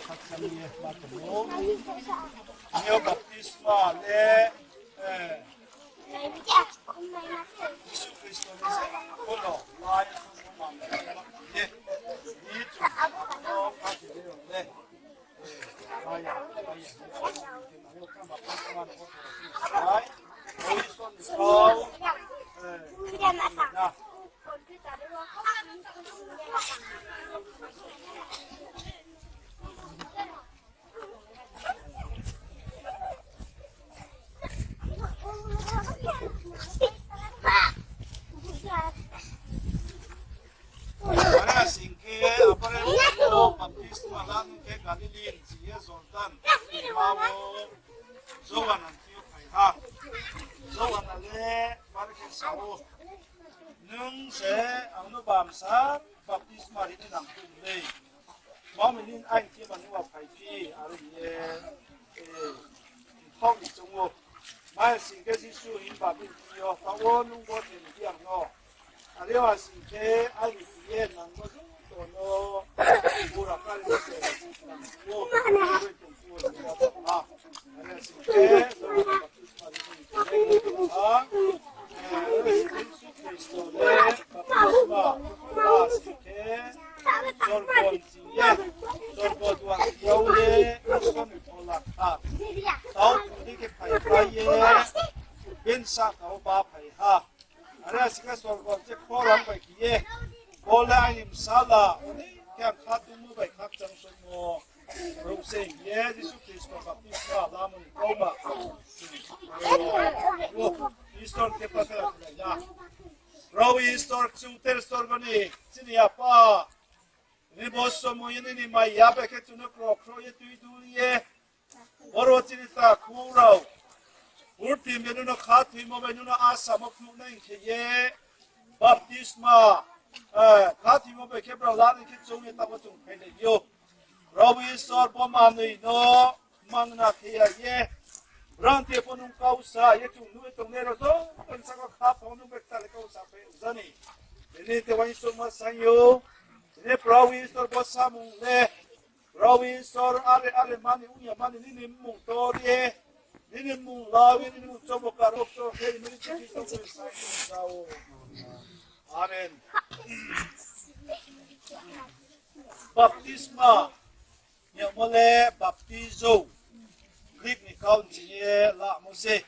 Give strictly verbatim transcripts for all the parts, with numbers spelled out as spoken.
Khakchang ye ma tong ou. Nini yo baptisma le, eh, Jisu Khristo ni se kono lai ye. Ni chung no kha khe de le. Are sing khe, apare bo baptisma la ni khe Galili ni si ye Jordan ma wo Johan ang thing yo phai ha. Johan a le bari khe sa ou, Nung se ang no bamsa baptisma ri ni nang tong dei. Mami ni aini thing mani wa phaiphi, are ye, eh, thao ni chung ou. Mai sing khe Jisu himba bini thing yo, Taoh wo nung bo theni di ang no. Are yo a sing khe aini thing ye nang no joto no bura kari se nang ou. Are sing khe, Jisu Khristo le baptisma la sing khe, sorgo ni ching ye, sorgo duar yag ye, Isor ni phola kha. Tau phuh ni khe phai phai ye, bini sahka wo ba phai ha. Are sing khe sorgo ni se khorang bai khe ye, Bo le aini bsala, oni khe ang khatungmo bai khakchang songmo. Brouh se hing ye Jisu Khristo baptisma lamo ni kauma. Isor khe phathar khlai na. Rao Isor, Kchuter sorgo ni chini Apa. Nini bo somo ye nini maya bai khe chung no krokhro ye tui dul ye. Boro chini takhu rao, purthimbi nung no khathoimo bai nung no asamo phnuhnai khe ye, baptisma, eh, khathoimo bai khe brao la ni khe chung ye tamo chung phailai ou. Rao Isor bo manoi no mangna khe ya ye, brao ni thing pho nung kau sa ye chung nuh ye tongnai rao joto ni saka khaphang nung bai kthar khe kau sa phai jani. Tini te uaingsouhma saing ou, tini Prabhu Isor bo samung le, Prabhu Isor, are, are mani, ong ya mani, nini mmung tor ye, nini mmung lau ye, nini mmung chomo karo ktor khe, nini chini chomo sa ye sa ou. Amen. Baptisma hingmo le baptizo, Greek ni kau ni ching ye lamo se.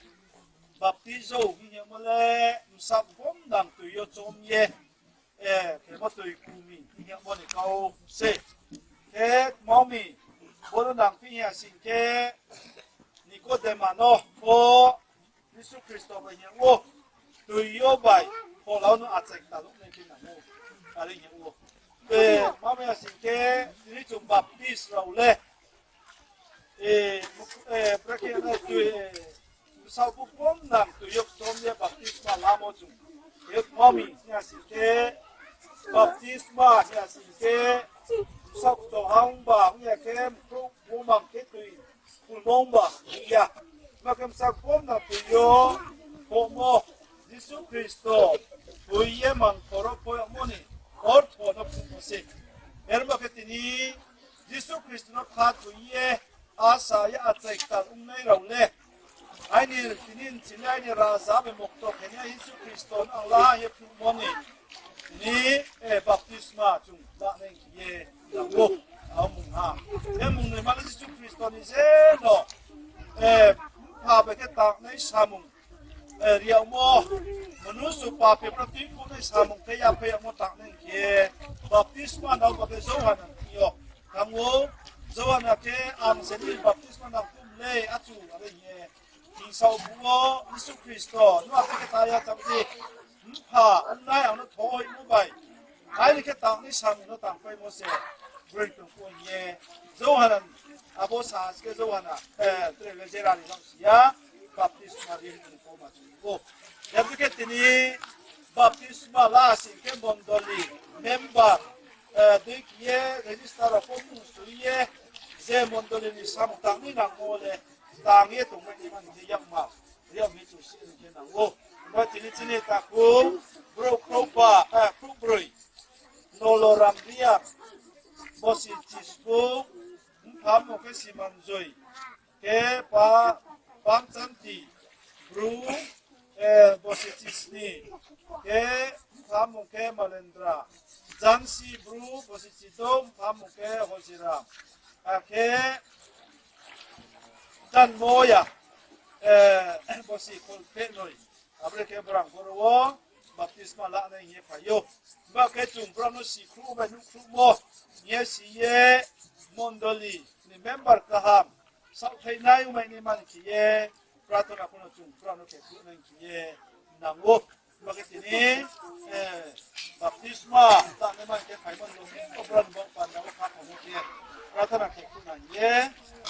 Baptizo hingmo le bsaoh bom nang tui yo chom ye, eh, khe bo tui kumi hingmo ni kau se. Khe mami, bo no nangphi hing ya sing khe, Nikodema no pho Jisu Khristo bai hing ou, tui yo bai phola no achai kta nuh nai khe nang ou, are hing ou. Eh, mami ya sing khe, tini chung Baptist rao le, eh, eh, brekhe na tui, eh, bsaoh bom nang tui yo chom ye baptisma lamo chung. Ye mami hing ya sing khe, baptisma hing ya sing khe, bsaoh chohang ba hing ya khe, brouh bumang khe tui kulmong ba hing ya. Ma khe bsaoh bom nang tui yo, khomo, Jisu Khristo, tui ye mang khoro pho yagmo ni ortho no phuhmo se. Erma khe tini Jisu Khristo no khathoi ye, asa ye achai kta ongnai rao le, aini tini nchini aini raja bai mokto khe ni Jisu Khristo no ang la ye phuhmo ni, ni, eh, baptisma chung la nai khe ye nang ou, abo mung ha. Khe mung noi mano Jisu Khristo ni je no, eh, mpha bai khe tangnai samung, eh, ri yagmo, mnusu papi brao tuikhouhnai samung khe yaphai yagmo tangnai khe, baptisma nang ba khe Johan ni thing yo thanng ou. Johan khe, Ang se nini baptisma nang tum le, achu, are hing ye. Hing sao phuh wo Jisu Khristo, nung akhe khe ta ya chang di, mpha, ongnai ang no thoimo bai, aini khe tangnai samung no tangpaimo se broi tong pho hing ye, Johan, abo sa khe Johan, eh, tre le jera ni nang si ya, baptisma ri ni kauma chung ou. Yadu khe tini baptisma la sing khe mondoli member, eh, dei khe ye register rao pho mung soi ye, je mondoli ni samung tang ni nangmo le, tang ye tongmai ni mani je yakma, ri yag mi chung si ni khe nang ou. Bo tini chini takhu, brouh khrouhba, eh, khrouhbroi, Nolo Ramriang, bo si chisku, Phamung khe Simanjoi. Khe pa, Pamchanti. Bru, eh, bosi chisni. Khe phamung khe Malendra. Jansi Bru, bosi chidom, phamung khe Hojira. Akhe Janmoya, eh, bosi kholphenoi. Abo khe brang boro wo baptisma lanai hing ye phai ou. Himba khe chung brao no sikhruh bai nuhkhruhmo hing ye si ye mondoli ni member kaham saohthainai ongmai ni mani khe ye prathana pho no chung brao no khe khruhnai khe ye nang ou. Himba khe tini, eh, baptisma lanai mani khe phaimo ni bo brao ni bo panda wo kha phaimo khe prathana khe khruhnai ye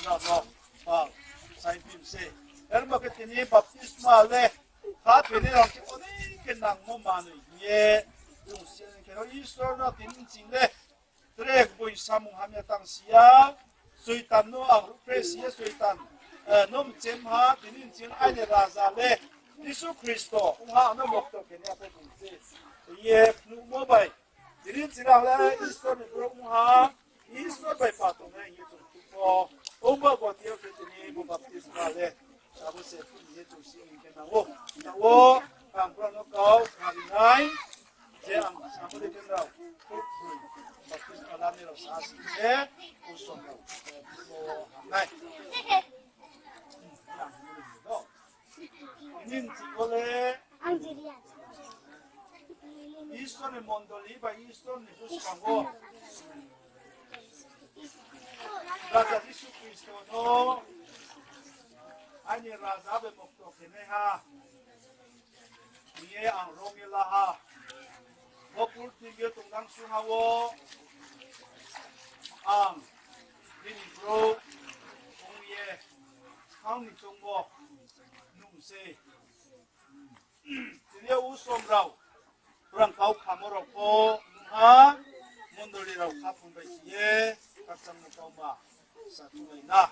nang ou. Ba, sai phi se. Himba khe tini baptisma le Kha phainai rao khe onek khe nangmo manoi hing ye, chung si khe no Isor no tini ching le, tre boi samung hamya tang si ya, Soitan no ang ruhphreh si ye, Soitan, eh, no mchem ha, tini ching aini raja le, Jisu Khristo, ong ha, ang no mokto khe nai ya pho bung se. Ye phnuhmo bai, tini ching rang le, Isor ni brouh ong ha, Isor bai pa tongnai hing ye chung thumo. Ongba bo tini yo khe tini bo baptisma le. Abo se hing ye chung si hing khe nang ou. Nang ou, ang brao no kau khna ri nai. Je ang samo de khe nrao. Baptisma lanai rao sa si khe, usom rao. Bo hamnai. Nini ching wo le Isor ni mondoli ba Isor ni buskang wo Raja Jisu Khristo no aini raja bai mokto khe nai ha hing ye ang rom ye la ha. Bo purthimbi yo tongnang sung ha wo ang nini brouh ong ye ang ni choungmo nung se. Tini yo usom rao, brang kau khamo rao pho nung ha, mondoli rao khaphang bai si ye, khakchangmo kauma sa thunglai na.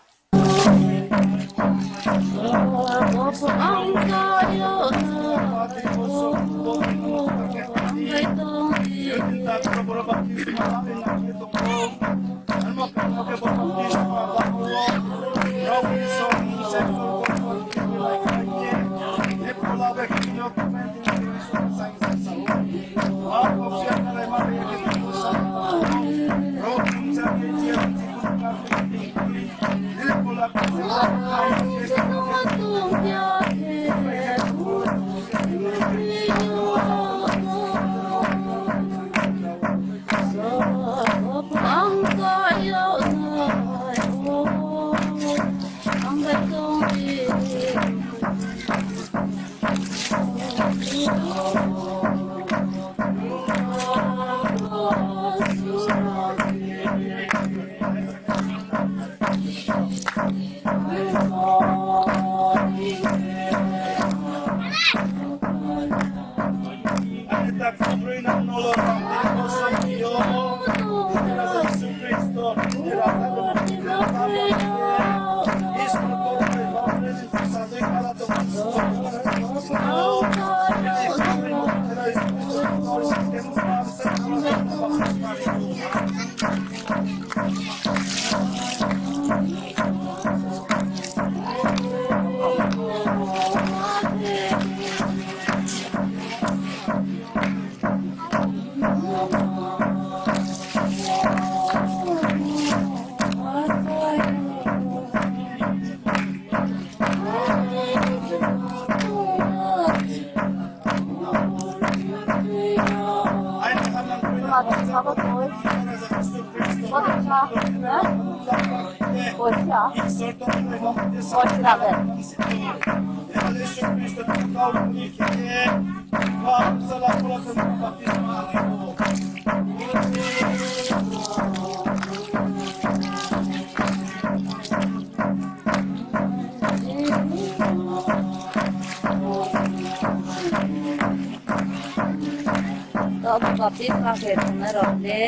Abo baptisma khe tongnai rao le,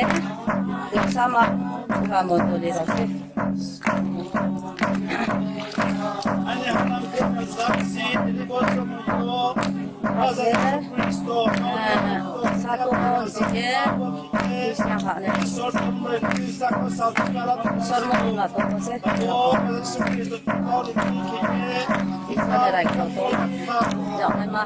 Kchama Buha mondoli rao se. Abo, eh, sako si khe, Isor ni ma tong se. Isor ni rai tong se. Jang nai ma.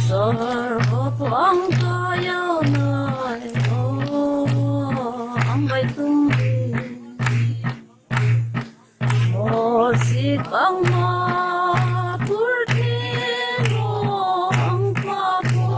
Sorgo pho ang ka yag nai, o, ang bai tong di. Mosi kangma purthimo ang pha pho.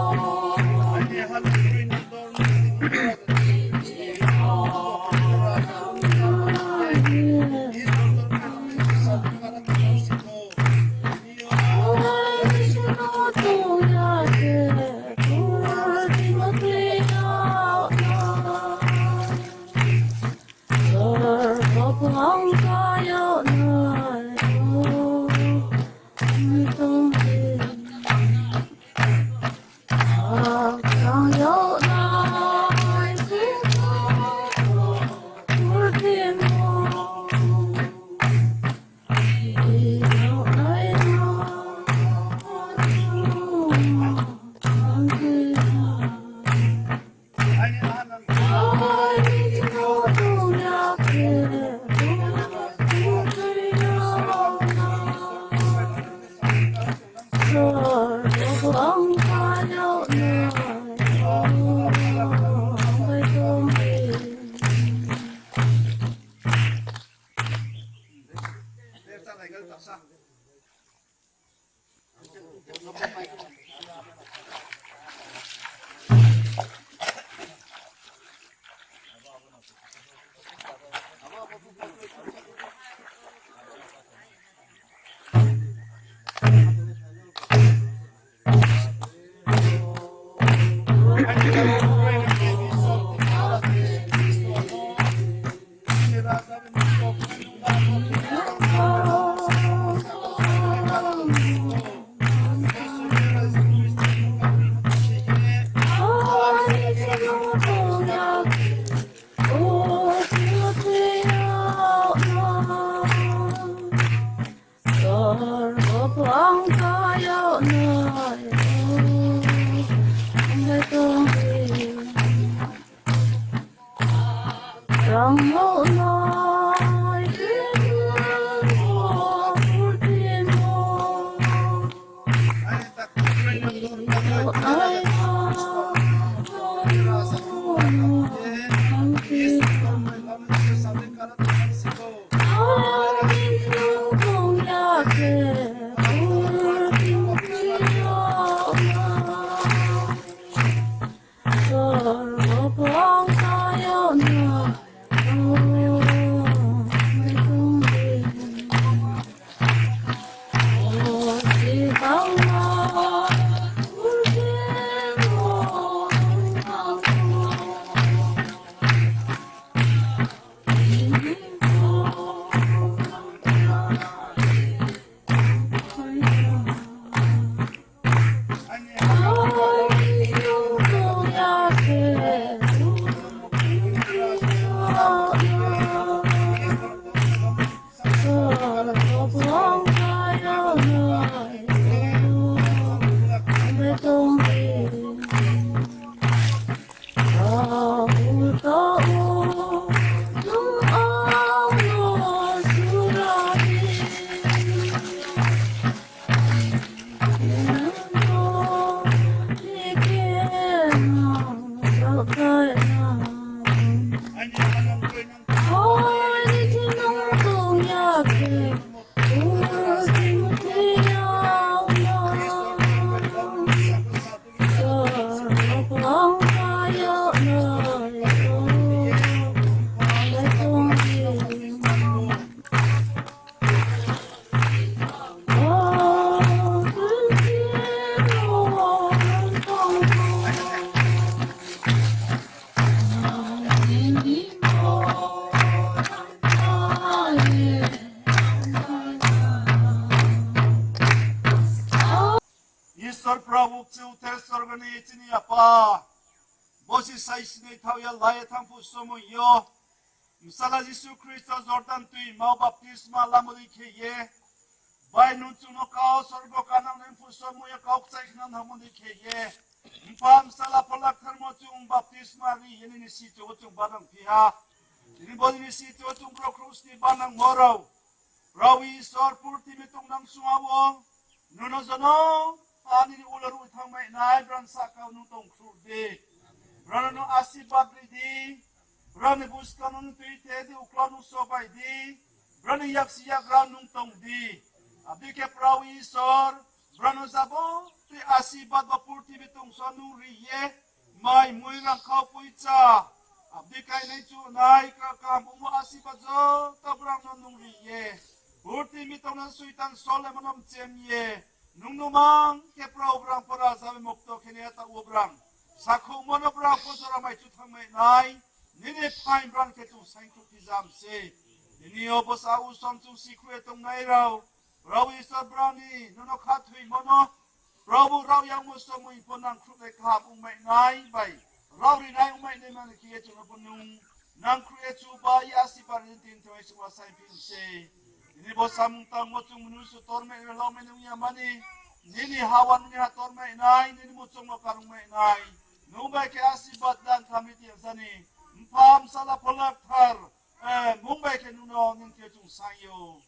Prabhu, kchuther sorgo ni chini Apa, bo se sai sinai thaoh ya la ye thanng phuh somoi yo, Bsala Jisu Khristo Jordan tuima wo baptisma lamo dei khe ye, bai nung chung no kau sorgo kanang nai phuh somoi yo kau kchaih khnang nangmo dei khe ye, Mpha, Bsala, Phola Ktharmo chung baptisma ri ye nini sichu wo chung banang phi ha. Tini bo nini sichu wo chung bro krus ni banangmo rao, Prabhu Isor, purthimbi tongnang sungha wo, nung no jonom pha nini ulo ruh thanngmai nai brao ni sahka wo nung tongkhruh di. Brao no nung asirbad ri di. Brao ni buskang no nung tuithe di, uklau nung sobai di. Brao ni yaksi yakgra nung tong di. Abo dei khe Prabhu Isor, brao no jabo tui asirbad bo purthimbi tongso nung ri ye, mai mui rangkhau poicha, abo dei kainai chuhnai ka-, kaham ongmo asirbad joto brao no nung ri ye, purthimbi tongnang Soitan solemo no mchem ye, nung no mang khe Prabhu brao pho raja bai mukto khe nai ya taoh wo brao sakhouhmo no brao pho jora mai chu thanngmai nai, nini phaing brao khe chung saingkhruh phi jam se. Tini yo bo sa usom chung sikhruh ye tongnai rao, Prabhu Isor, brao ni nung no khathoimo no, Prabhu, rao yangmo somoi pho nangkhruhnai kaham ongmai nai bai, rao rinai ongmai nai mani khe ye chung no pho nung nangkhruh ye chuba ye asirbad ri tini thoi suba saingphi se. Tini bo samung tangmo chung mnusu tormai nai, laumai nai ong ya mani, nini hawa nini ha tormai nai, nini muchungmo karungmai nai. Nung bai khe asirbad dan tham ri ti ya jani, Mpha, Bsala, Phola Kthar, eh, mung bai khe nung no nung khe chung saing ou.